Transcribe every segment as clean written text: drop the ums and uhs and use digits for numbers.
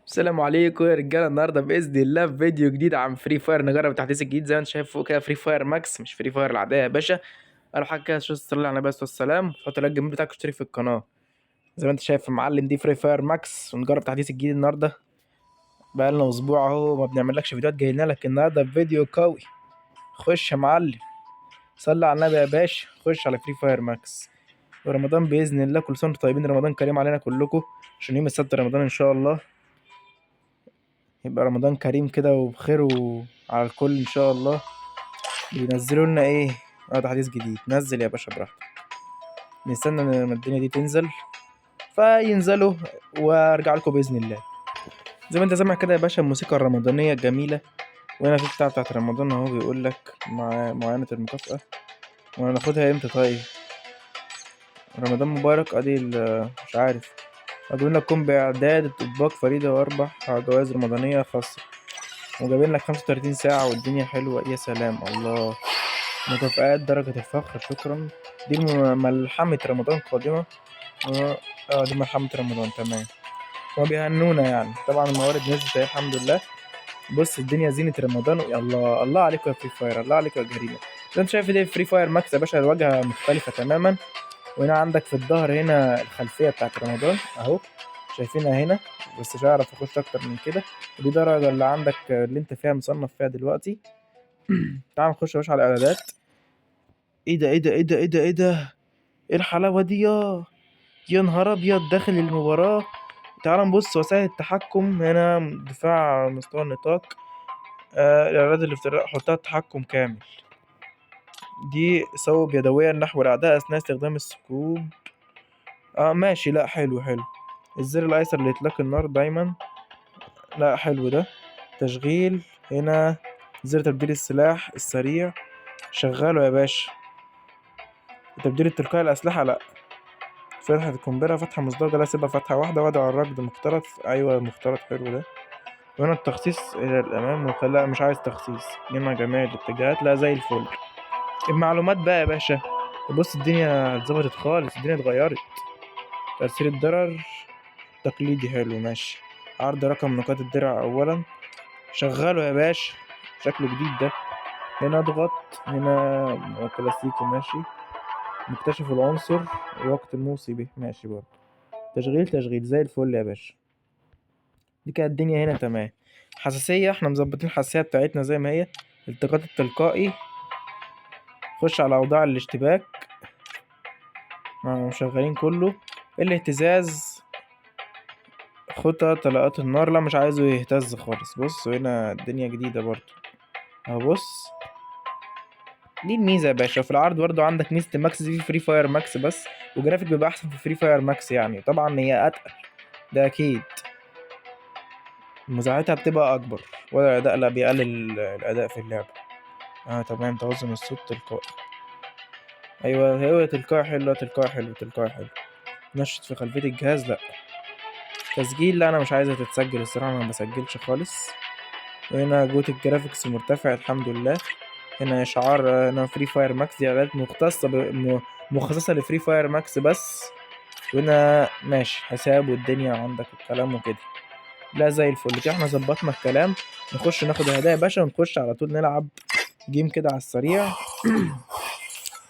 السلام عليكم يا رجاله. النهارده باذن الله في فيديو جديد عن Free Fire، نجرب التحديث الجديد زي ما انت شايف فوق كده، Free Fire Max مش Free Fire العادية يا باشا. اول حاجة كده شوف، صلي على النبي والسلام، حط ال like الجميل بتاعك واشترك في القناة. زي ما انت شايف يا معلم، دي Free Fire Max ونجرب التحديث الجديد النهارده. بقالنا اسبوع اهو ما بنعملكش فيديوهات، جايين لك النهارده بفيديو قوي. خش يا معلم، صلي على النبي يا باشا، خش على Free Fire Max. ورمضان باذن الله، كل سنة وانتم طيبين، رمضان كريم علينا كلكم، عشان يوم السبت رمضان ان شاء الله يبقى رمضان كريم كده وبخير وعلى الكل ان شاء الله. بينزلوا لنا ايه؟ تحديث جديد. نزل يا باشا براحتك، نستنى لما الدنيا دي تنزل فينزلوا وارجع لكم باذن الله. زي ما انت سامع كده يا باشا الموسيقى الرمضانية الجميله، وهنا في بتاع بتاعت رمضان اهو، بيقول لك مع معاينة المكافاة، وهناخدها امتى؟ طيب رمضان مبارك. ادي مش عارف، بيقول لك قم باعداد اطباق فريدة واربح جوائز رمضانيه خاصه، وجايبين لك 35 ساعة والدنيا حلوة. يا سلام الله، مكافآت درجة الفخر، شكرا. دي ملحمة رمضان قادمة. دي ملحمة رمضان، تمام. وبيهنونا يعني. طبعا الموارد نزلت اهي الحمد لله. بص الدنيا زينة رمضان. يا الله الله عليكم يا Free Fire، الله عليكم يا جريمة. زي انت شايف دي Free Fire Max يا باشا، الواجهة مختلفة تماما. وهنا عندك في الظهر هنا الخلفية بتاعت رمضان اهو، شايفينها هنا، بس مش هعرف اخش اكتر من كده. ودي درجة اللي عندك اللي انت فيها مصنف فيها دلوقتي. تعال نخش يا باشا على الاعدادات. ايه ده ايه ده ايه ده ايه ده ايه ده، ايه الحلاوة دي يا نهار ابيض، داخل المباراة. تعال نبص وسائل التحكم هنا، دفاع مستوى النطاق، الاعداد الافتراضي حطها تحكم كامل. دي صوب يدويا نحو الاعداء اثناء استخدام ال scope. ماشي، لا حلو حلو. الزر الايسر لاطلاق النار دايما، لا حلو ده. تشغيل هنا زر تبديل السلاح السريع، شغالة يا باشا. تبديل التلقائي الأسلحة لا. فتحة القنبلة فتحة مزدوجة لا، سيبها فتحة واحدة. وضع الركض مختلط، أيوة مختلط حلو ده. وهنا التخصيص إلى الأمام لا مش عايز تخصيص. هنا جميع الاتجاهات، لا زي الفل. المعلومات بقى يا باشا، بص الدنيا اتظبطت خالص، الدنيا اتغيرت. تأثير الضرر تقليدي حلو ماشي. عرض رقم نقاط الدرع أولا، شغله يا باشا، شكله جديد ده. هنا اضغط هنا كلاسيكي ماشي. مكتشف العنصر الوقت الموصي به ماشي برضه. تشغيل تشغيل زي الفل يا باشا. دي كانت الدنيا هنا تمام. حساسية احنا مظبطين الحساسية بتاعتنا زي ما هي. التقاط التلقائي، خش على أوضاع الاشتباك، مشغلين كله. الاهتزاز، خطى طلقات النار، لا مش عايزه يهتز خالص. بص هنا الدنيا جديدة برضه اهو، بص دي الميزة يا باشا. في العرض برضو عندك ميزة ال Max دي في Free Fire Max بس، وجرافيك بيبقى أحسن في Free Fire Max يعني. طبعا هي أتقل ده أكيد، مساحتها بتبقى أكبر، ولا الأداء لا بيقلل الأداء في اللعبة. تمام. توازن الصوت تلقائي، أيوة أيوة تلقائي حلو، تلقائي حلو، تلقائي حلو. نشط في خلفية الجهاز لا. تسجيل لا، أنا مش عايزها تتسجل الصراحة، أنا ما بسجلش خالص. وهنا جودة ال graphics مرتفع الحمد لله. هنا إشعار هنا Free Fire Max، دي إعلانات مختصة مخصصة ل Free Fire Max بس. وهنا ماشي حساب والدنيا عندك الكلام وكده، لا زي الفل كده. احنا ظبطنا الكلام، نخش ناخد الهدايا يا باشا ونخش على طول نلعب game كده على السريع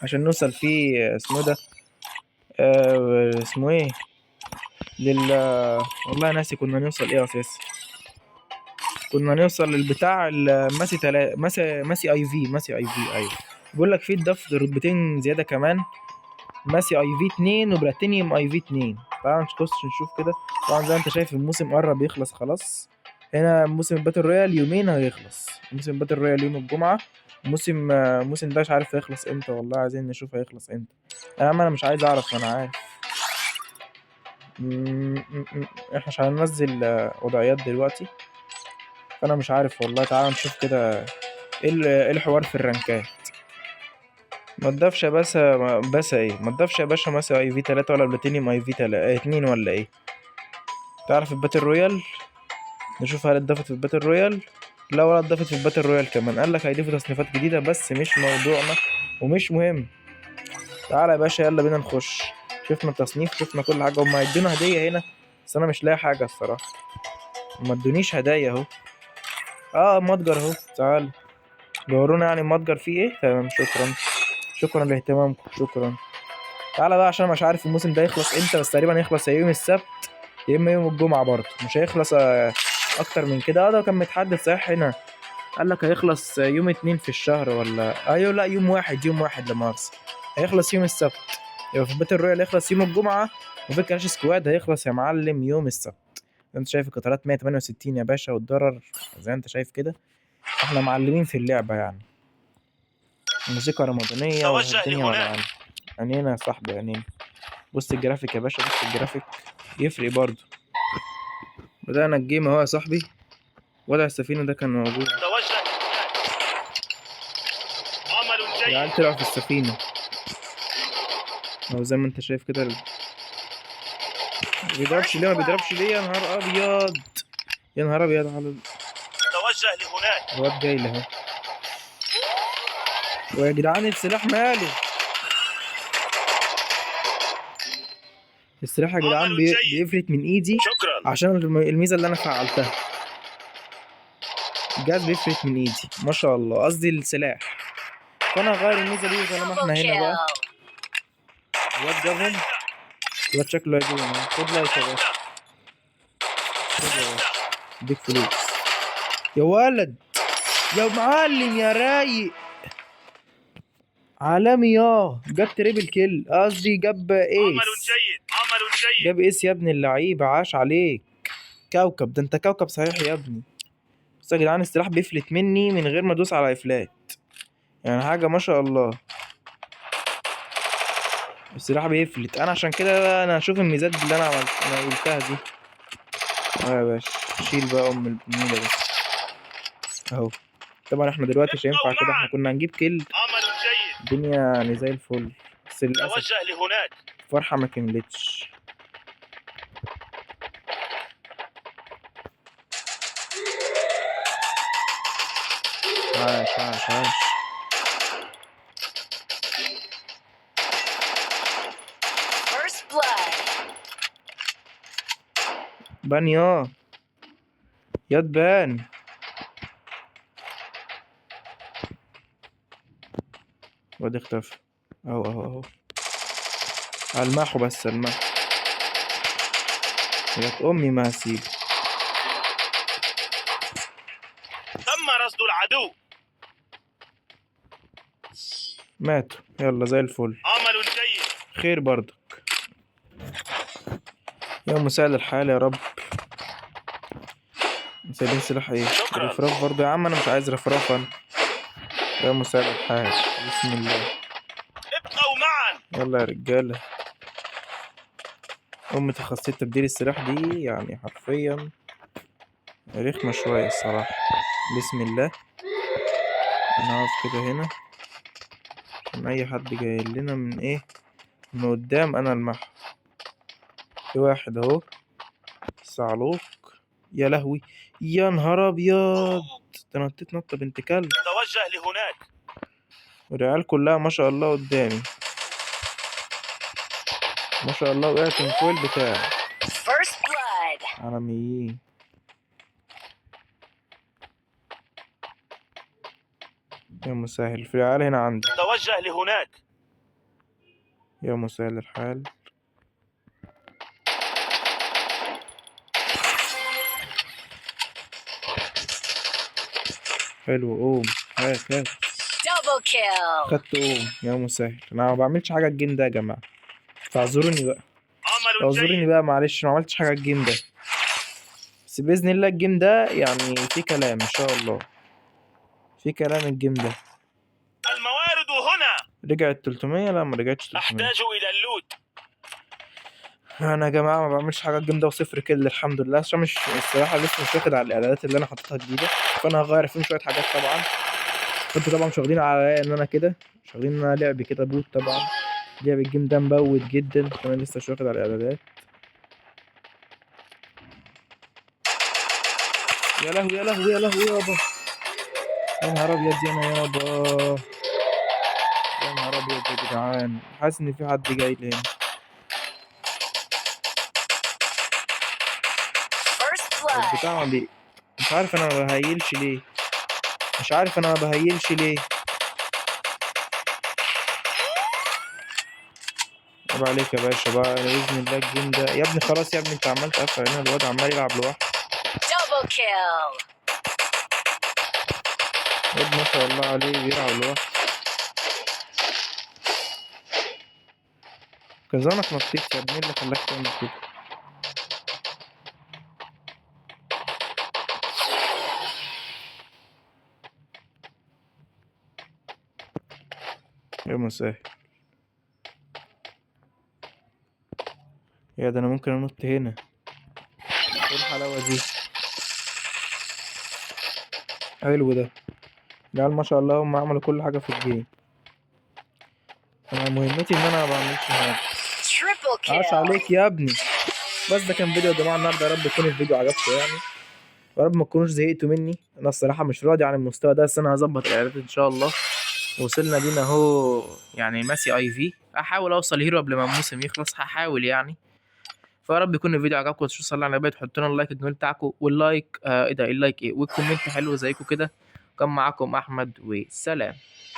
عشان نوصل فيه اسمه ده، اسمه ايه لل والله ناسي كنا نوصل ايه اساسا. كنا نوصل للبتاع الماسي ماسي، ماسي IV، ماسي IV ايوه. بيقول لك في اتضاف رتبتين زيادة كمان، ماسي IV 2 و Platinum IV 2. تعال نخش نشوف كده. طبعا زي ما انت شايف الموسم قرب يخلص خلاص. هنا موسم ال battle royale يومين هيخلص، موسم ال battle royale يوم الجمعة. موسم ده مش عارف هيخلص امتى والله، عايزين نشوف هيخلص امتى يا عم. انا مش عايز اعرف، انا عارف. احنا مش هننزل وضعيات دلوقتي، فانا مش عارف والله. تعال نشوف كده ايه الحوار في الرانكات. ما تضافش يا باشا، بس ايه ما تضافش يا باشا ماسي IV 3 ولا Platinum IV 2 ولا ايه؟ تعرف ال battle royale، نشوف هل اتضافت في ال battle royale؟ لا ولا اتضافت في ال battle royale كمان. قال لك هيضيفوا تصنيفات جديدة بس مش موضوعنا ومش مهم. تعالى يا باشا يلا بينا نخش. شفنا التصنيف، شفنا كل حاجة. هما هيدونا هدية هنا بس أنا مش لاقي حاجة الصراحة. ما ادونيش هدايا اهو. متجر اهو، تعال دورونا يعني المتجر فيه ايه. تمام، شكرا شكرا لاهتمامكم، شكرا. تعالى بقى عشان مش عارف الموسم ده يخلص امتى، بس تقريبا هيخلص يا يوم السبت يا اما يوم الجمعة برضه، مش هيخلص اكتر من كده. ده كان متحدد صحيح هنا، قال لك هيخلص يوم 2 في الشهر ولا ايوه، لا يوم 1، يوم 1 لما مؤاخذة هيخلص يوم السبت. يبقى في battle royale هيخلص يوم الجمعة، وفي clash squad هيخلص يا معلم يوم السبت. انت شايف القطارات 168 يا باشا، والضرر زي انت شايف كده، احنا معلمين في اللعبة يعني. موسيقى رمضانيه والدنيا ولعانه. عينينا يا صاحبي عينينا. بص الجرافيك يا باشا، بص الجرافيك يفرق برضه. بدأنا ال game اهو يا صاحبي. وضع السفينة ده كان موجود. العيال طلعوا في السفينة اهو زي ما انت شايف كده. ما بيضربش ليه؟ ما بيضربش ليه؟ يا نهار ابيض، يا نهار ابيض على توجه لهناك. الواد جاي له اهو. ويا جدعان السلاح ماله؟ السلاح يا جدعان بيفلت من ايدي. شكرا. عشان الميزة اللي انا فعلتها، الجهاز بيفلت من ايدي ما شاء الله، قصدي السلاح. فانا هغير الميزة دي طالما احنا هنا بقى. الواد جابهم، الواد شكله هيجيبهم. خد like يا باشا، خد يا باشا، اديك فلوس يا ولد يا معلم يا رايق عالمي. يا جاب triple kill، قصدي جاب ace. عمل جيد، عمل جيد، جاب ace يا ابن اللعيبة، عاش عليك. كوكب ده، انت كوكب صحيح يا ابني. بس يا جدعان السلاح بيفلت مني من غير ما ادوس على افلات، يعني حاجة ما شاء الله. السلاح بيفلت. انا عشان كده انا هشوف الميزات اللي انا عملت، انا قلتها دي. يا باشا شيل بقى ام النيله دي اهو. طبعا احنا دلوقتي مش هينفع كده، احنا كنا هنجيب كل الدنيا يعني زي الفل، بس للاسف توجه لهناك الفرحة ما كملتش. عاش عاش عاش. بان يا تبان. وادي اختفى اهو اهو اهو. المحه بس، المحه يا امي ما هسيبه. تم رصد العدو. ماتوا، يلا زي الفل. عمل جيد، خير برضك يا مساعد الحال يا رب. سايبين سلاح ايه؟ رفراف برضه يا عم، انا مش عايز رفراف انا. يا مساعد الحال، بسم الله. ابقوا معا. يلا يا رجاله. أمة خاصية تبديل السلاح دي يعني حرفيا رخمة شوية الصراحة. بسم الله. أنا هقف كده هنا عشان أي حد جاي لنا من إيه من قدام أنا ألمحه. في واحد أهو صعلوك. يا لهوي، يا نهار أبيض، ده نطيت نطة بنت كلب. توجه لهناك. والعيال كلها ما شاء الله قدامي ما شاء الله. وقعت من فوق البتاع. عالميين. يا مسهل، في العيال هنا عندي. توجه لهناك. يا مسهل الحال. حلو، قوم هات هات. خدت قوم يا مسهل. انا ما بعملش حاجة ال game ده يا جماعة، فاعذروني بقى، اعذروني بقى معلش، ما عملتش حاجة ال game ده، بس باذن الله ال game ده يعني في كلام ان شاء الله، في كلام ال game ده. الموارد هنا. رجعت 300؟ لا ما رجعتش 300. احتاج الى ال loot. انا يا جماعة ما بعملش حاجة ال game ده، وصفر كده الحمد لله، عشان مش الصراحة لسه مش واخد على الاعدادات اللي انا حاططها جديدة، فانا هغير فيهم شوية حاجات طبعا. انتوا طبعا مش واخدين على ان انا كده، مش واخدين ان انا لعب كده bot، طبعا لعب ال game ده مبوت جدا، فانا لسه مش واخد على الاعدادات. يا لهوي يا لهوي يا لهوي يابا، يا نهار ابيض يا انا يابا، يا نهار ابيض يا جدعان، حاسس ان في حد جاي لي هنا. blood. البتاع دي مش عارف انا ما بهيلش ليه، مش عارف انا ما بهيلش ليه. عيب عليك يا باشا بقى باذن الله ال game ده يا ابني. خلاص يا ابني انت عمال تقفل علينا، الواد عمال يلعب لوحده. Double kill. الواد ما شاء الله عليه بيلعب لوحده. كان زمانك نطيت يا ابني، إيه اللي خلاك تعمل كده؟ يا مسهل يا ده انا ممكن انط هنا. ايه الحلاوة دي؟ حلو ده. العيال ما شاء الله هم عملوا كل حاجة في ال game. انا مهمتي ان انا ما بعملش حاجة. Triple عاش kill. عليك يا ابني. بس ده كان فيديو يا جماعة النهارده، يا رب يكون الفيديو عجبكم يعني، يا رب ما تكونوش زهقتوا مني. انا الصراحة مش راضي عن المستوى ده، بس انا هظبط الاعدادات ان شاء الله. وصلنا بينا اهو يعني ماسي اي في، هحاول اوصل hero قبل ما الموسم يخلص، هحاول يعني. فيا رب يكون الفيديو عجبكم، وتشوفوا صلوا على النبي، تحطوا لنا ال like الجميل بتاعكم، وال like ايه ده ال like ايه، وال comment حلو زيكم كده. كان معاكم احمد، وسلام.